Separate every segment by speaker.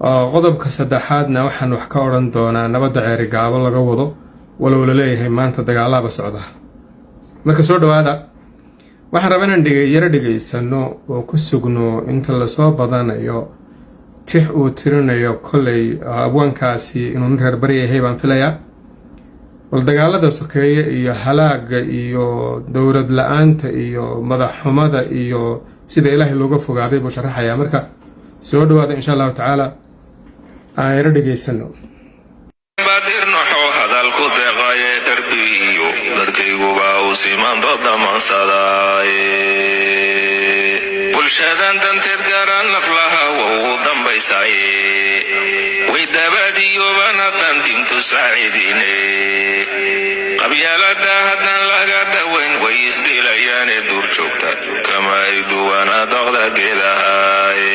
Speaker 1: Qodobka saddexaadna waxaan wax ka odhan doonaa nabadda Ceerigaabo laga wado, walow la leeyahay maanta dagaalaaba socda. Marka soo dhawaada. Waxaan rabaa inaan yaro dhegaysano oo ku sugno inta lasoo badanayo tix uu tirinayo. Kolley abwaankaasi inuu nin reer bari yahay baan filayaa. Bal dagaalada sokeeye iyo halaaga iyo dowlad la-aanta iyo madaxxumada iyo sida Ilaahay looga fogaaday buu sharaxayaa. Marka soo dhawaada, insha Allahu tacaala, aan yaro dhegaysano.
Speaker 2: Badirnaxo hadalku deeqaye, darbi iyo dadkayguba uu siman doodamansadaaye. Bulshadan danteed gaaraan naflaha wa ugu dambaysaaye, way dabaadiyooban haddaan diintu saaciidine. Qabyaalada haddaan laga dawayn way isdhilayaane, duur joogta kama ay duwana doqda geedahaaye.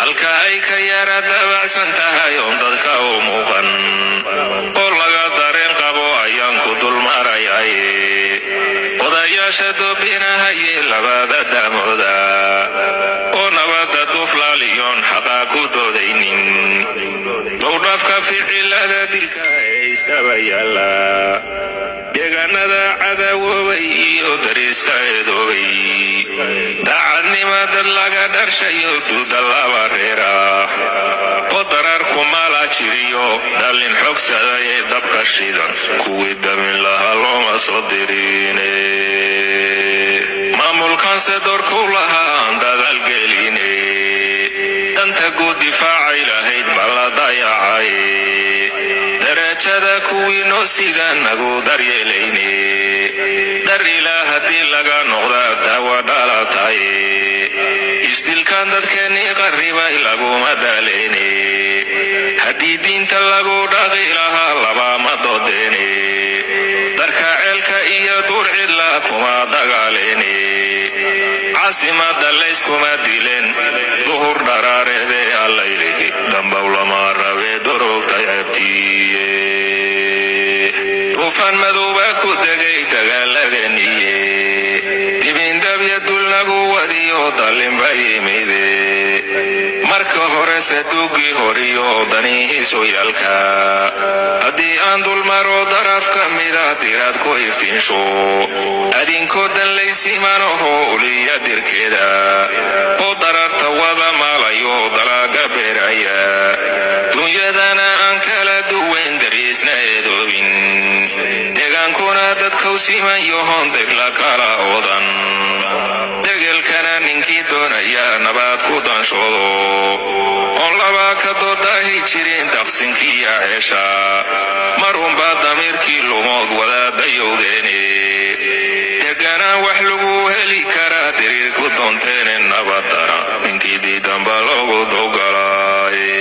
Speaker 2: Halka ay ka yara dabacsan tahay oon dadka u muuqan oo laga dareen qabo ayaan ku dulmarayaye. Odayaasha doobinahaye labada damooda oo nabadda duuflaaliyoon xaqaa ku doodaynin, dowdhaafka ficilada dilka ee isdaba yaalla, deegaanada cadawoobay iyo dariska eedoobay, daacadnima dad laga dharshayo, duuda laba reera oo daraarku maala jiriyo, dhallin xogsaday ee dabka shidan kuwii damin lahaa looma soo dirine. Maamulkanse doorku lahaa aan dadaalgeline, danta guud difaacay lahayd ma la dayacay. Darajada kuwii noo sida nagu daryeelayne, dar ilaa haddii laga noqda daawa dhalatay. Isdilkan dadkeennii qarribay laguma daaleyne, haddii diinta lagu dhaqi lahaa labama doodeene. Darka ceelka iyo duur cidla kuma dagaaleene, caasimada layskuma dileen duhur dharaareede. Allaylihi dambow lama rabe dorogtay ceebtiiye. Duufaan madowbaa ku degay dagaaladeeniye, dibindabya dul nagu wadiyo dallinba yimide. Marka hore saduugii horiyo danihiisu yalka, haddii aan dulmaro daraf ka mida diraad ku iftiinsho, adinkoo dan laysimanaho uliya dirkeeda oo dararta wada maalayo, dalaaga beeraya, dunyadana aan kala duwayn, dariisna eedoobin, deegaankuna dadkau siman yahoon degla kala oodan, degelkana ninkii doonaya nabaad ku danshoodo, oon laba ka doodahi jirin daqsinkiiya ceesha, marunbaa damiirkii lumood wadaadayowdeene. Deganaan wax lagu heli karaa diriir ku doonteene, nabadana ninkii diidanba loogu dowgalaaye.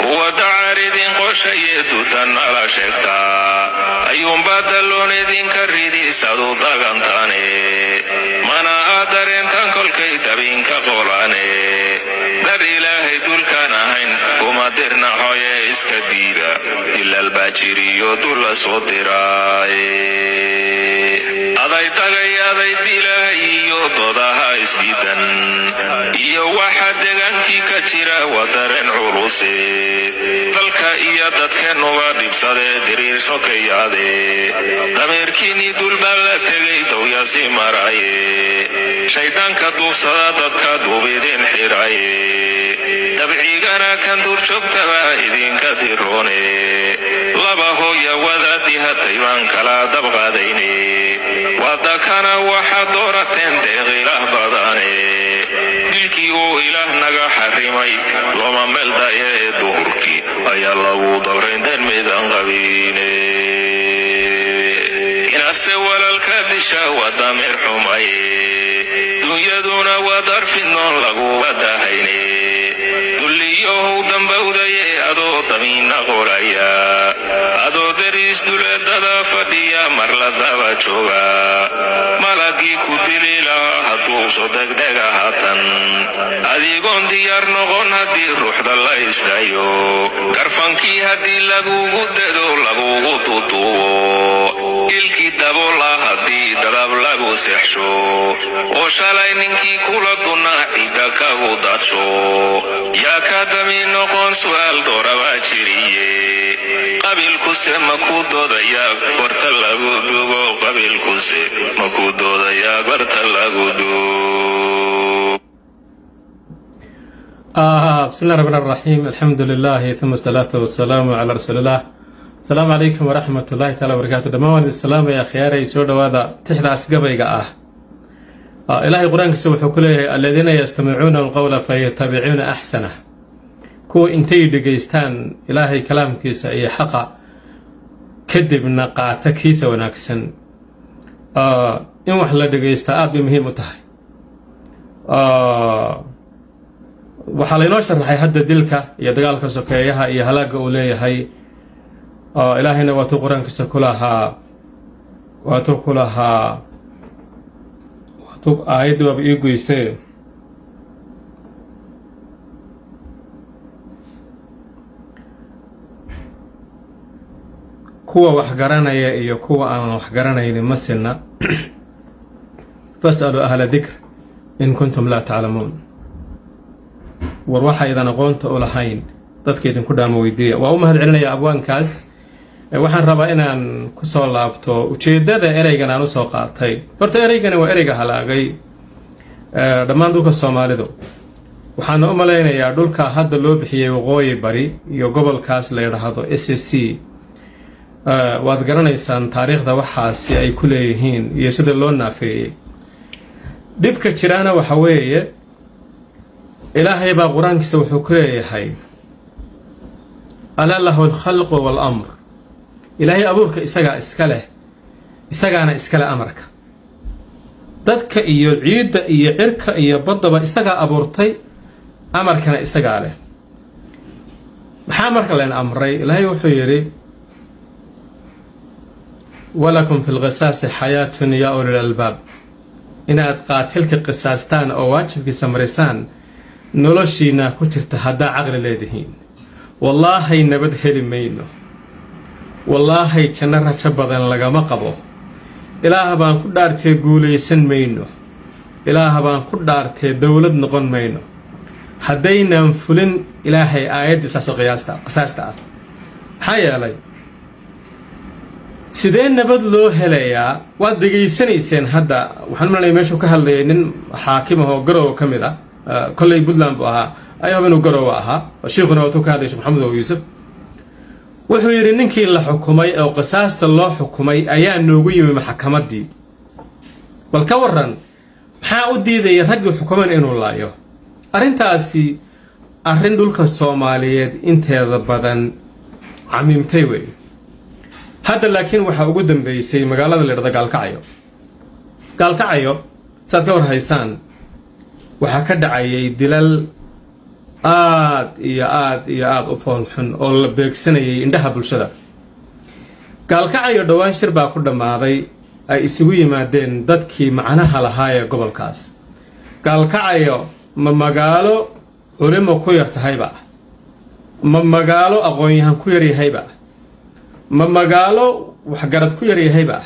Speaker 2: Kuwa dacaridin qoshaye dudan nala sheegtaa ayuunbaa dalloon idinka ridisadu dagantaane, mana aad dareentan kolkay dabinka qolaane. Dar Ilaahay dulkaan ahayn kuma dirnaxoye, iska diida dilal baa jiriyo dulla soo diraaye. Aday tagay aday dilahay iyo doodaha isdiidan iyo waxa degaankii ka jira waa dareen culuse. Dalka iyo dadkeennuba dhibsadee diriir sokayaade, dameerkiinnii dulbaa la tegay dowyasi maraye. Shayddaanka duufsada dadka duubidin xiraye, dabcigana kan duurjoogtaba idinka diroone. Laba hooya wadaadii hatay baan kala dabqaadayne, wadakana waxaad doorateen deeq Ilaah badane. Dilkii uu Ilaah naga xarimay looma meel daya ee duhurkii ayaa lagu dabrayn den midaan qabiine. Inaadse walaalka disha waa dameer xumaye, dunyaduna waa darfidnoon laguga dahayne. Dulliyahow dambowdaye adoo damiina qoraya, adoo dariis duleedada fadhiya mar la daba jooga, malagii ku dili lahaa hadduu soo degdega haatan, adigoon diyaar noqon haddii ruuxda la isdayo, karfankii haddii lagugu dado lagugu duuduubo, ilkii daboola haddii dadab lagu seexsho, oo shalay ninkii kula dunaa Dhiigga kagu dadsho yaa ka dami noqon? Su'aal doorabaa jiriye. Qabiilkuse maku doodayaa barta lagu dugo? Qabiilkuse maku doodayaa barta lagu dugo?
Speaker 1: بسم الله الرحمن الرحيم، الحمد لله ثم الصلاة والسلام على رسول الله. السلام عليكم ورحمة الله تعالى وبركاته. Dhammaan waan idin salaamaya, akhyaaray, soo dhowaada. Tixdaas gabayga ah, Ilaahay Qur-aankiisa wuxuu ku leeyahay: الذين يستمعون القول فيتبعون أحسنه. Kuwa intay dhegaystaan Ilaahay kalaamkiisa iyo xaqa, kadibna qaata kiisa wanaagsan. In wax la dhegaystaa aad bay muhiim u tahay. Waxaa laynoo sharaxay hadda dilka iyo dagaalka sokeeyaha iyo halaagga uu leeyahay. Ilaahayna waatuu Qur-aankiisa ku lahaa, waatuu ku lahaa, waatuu aayaddii waaba ii goysay. Kuwa wax garanaya iyo kuwa aan wax garanaynin ma sinna. فاسألوا أهل الذكر إن كنتم لا تعلمون. War waxaydan aqoonta u lahayn dadka idinku dhaamo weydiiya. Waa u mahad celinaya abwaankaas. Waxaan rabaa inaan kusoo laabto ujeeddada ereygan aan usoo qaatay. Horta ereygani waa ereyga halaagay dhammaan dhulka Soomaalidu. Waxaana u malaynayaa dhulka hadda loo bixiyey Waqooyi Bari iyo gobolkaas la yidhaahdo SSC. Waad garanaysaan taariikhda waxaasi ay ku leeyihiin iyo sida loo naafeeyey. Dhibka jiraana waxa weeye, Ilaahay baa Qur-aankiisa wuxuu ku leeyahay: ألا له الخلق والأمر. Ilaahay abuurka isagaa iska leh, isagaana iskale amarka. Dadka iyo ciidda iyo cirka iyo baddaba isagaa abuurtay, amarkana isagaa leh. Maxaa marka leen amray? Ilaahay wuxuu yidhi: ولكم في القصاص حياة يا أولي الألباب. Inaad qaatilka qisaastaan oo waajibkiisa marisaan noloshiina ku jirta haddaa caqli leedihiin. Wallaahay nabad heli mayno, wallaahay janno rajo badan lagama qabo, Ilaah baan ku dhaartee guulaysan mayno, Ilaah baan ku dhaartee dowlad noqon mayno haddaynan fulin Ilaahay aayaddiisaasoo qiyaasta qisaasta ah. Maxaa yeelay, sidee nabad loo helayaa? Waad dhegaysanayseen hadda. Waxaan malanaya meeshuu ka hadlayay nin xaakim ah oo Garowe ka mid ah, kolley Puntland buu ahaa, ayaba inuu Garowe ahaa. Shiikhuna waatuu ka hadlay, Sheekh Maxamed oo Yuusuf. Wuxuu yidhi: ninkii la xukumay oo qisaasta loo xukumay ayaa noogu yimi maxkamaddii. Bal ka waran, maxaa u diidaya raggii xukuman inuu laayo? Arrintaasi arrin dhulka Soomaaliyeed inteeda badan camiimtay wey. Hadda laakiin waxaa ugu dambeysay magaalada la yidhahdo Gaalkacayo. Gaalkacayo, saad ka war haysaan, waxaa ka dhacayay dilal aad iyo aad iyo aada u foolxun oo la beegsanayay indhaha bulshada. Gaalkacayo dhowaan shir baa ku dhammaaday ay isugu yimaadeen dadkii macnaha lahaa ee gobolkaas. Gaalkacayo ma magaalo culimo ku yar tahayba? Ma magaalo aqoon-yahan ku yaryahayba? Ma magaalo waxgarad ku yaryahayba?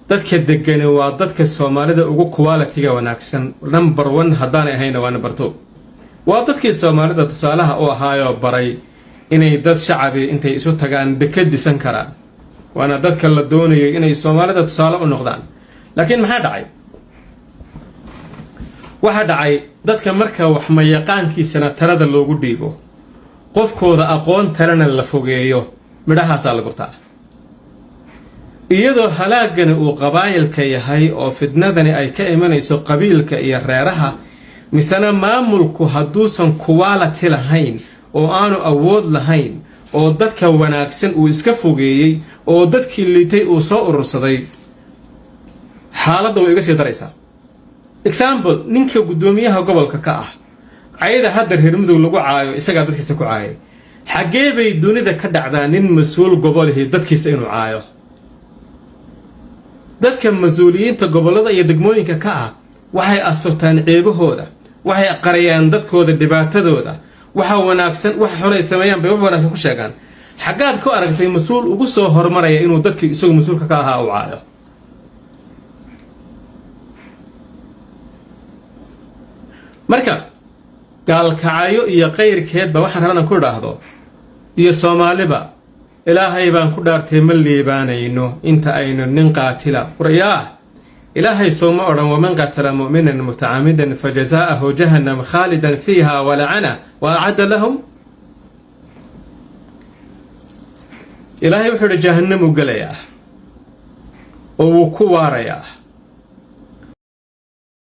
Speaker 1: Dadka degani waa dadka Soomaalida ugu quality-ga wanaagsan, number one haddaanay ahayna waa number two. Waa dadkii Soomaalida tusaalaha u ahaayoo baray inay dad shacabi intay isu tagaan deka disan karaan. Waana dadka la doonayo inay Soomaalida tusaale u noqdaan. Laakiin maxaa dhacay? Waxaa dhacay, dadka marka wax mayaqaankiisana talada loogu dhiibo, qofkooda aqoon talena la fogeeyo, midhahaasaa la gurtaa. Iyadoo halaagani uu qabaayilka yahay oo fidnadani ay ka imanayso qabiilka iyo reeraha, misena maamulku hadduusan quality lahayn oo aanu awood lahayn oo dadka wanaagsan uu iska fogeeyey oo dadkii liitay uu soo urursaday, xaaladda way iga sii daraysaa. Example, ninka guddoomiyaha gobolka ka ah, cayda hadda reer Mudug lagu caayo isagaa dadkiisa ku caayay. Xaggee bay dunida ka dhacdaa nin mas-uul gobolihi dadkiisa inuu caayo? Dadka mas-uuliyiinta gobollada iyo degmooyinka ka ah waxay asturtaan ceebahooda, waxay qariyaan dadkooda dhibaatadooda. Waxa wanaagsan, waxa xunay sameeyaan bay wax wanaagsan ku sheegaan. Xaggaad ku aragtay mas-uul ugu soo horumaraya inuu dadkii isagu mas-uulka ka ahaa u caayo? Marka Marka Gaalkacayo iyo qayrkeedba waxaan rabana ku idhaahdo, iyo Soomaaliba, Ilaahay baan ku dhaartay, ma liibaanayno inta aynu nin qaatila waryaah. Ilaahay sooma odhan: "ومن قتل مؤمنا متعمدا فجزاؤه جهنم خالدا فيها ولعنه وأعد له"? Ilaahay wuxuu idhi jahannamuu gelayaa oo wuu ku waarayaa.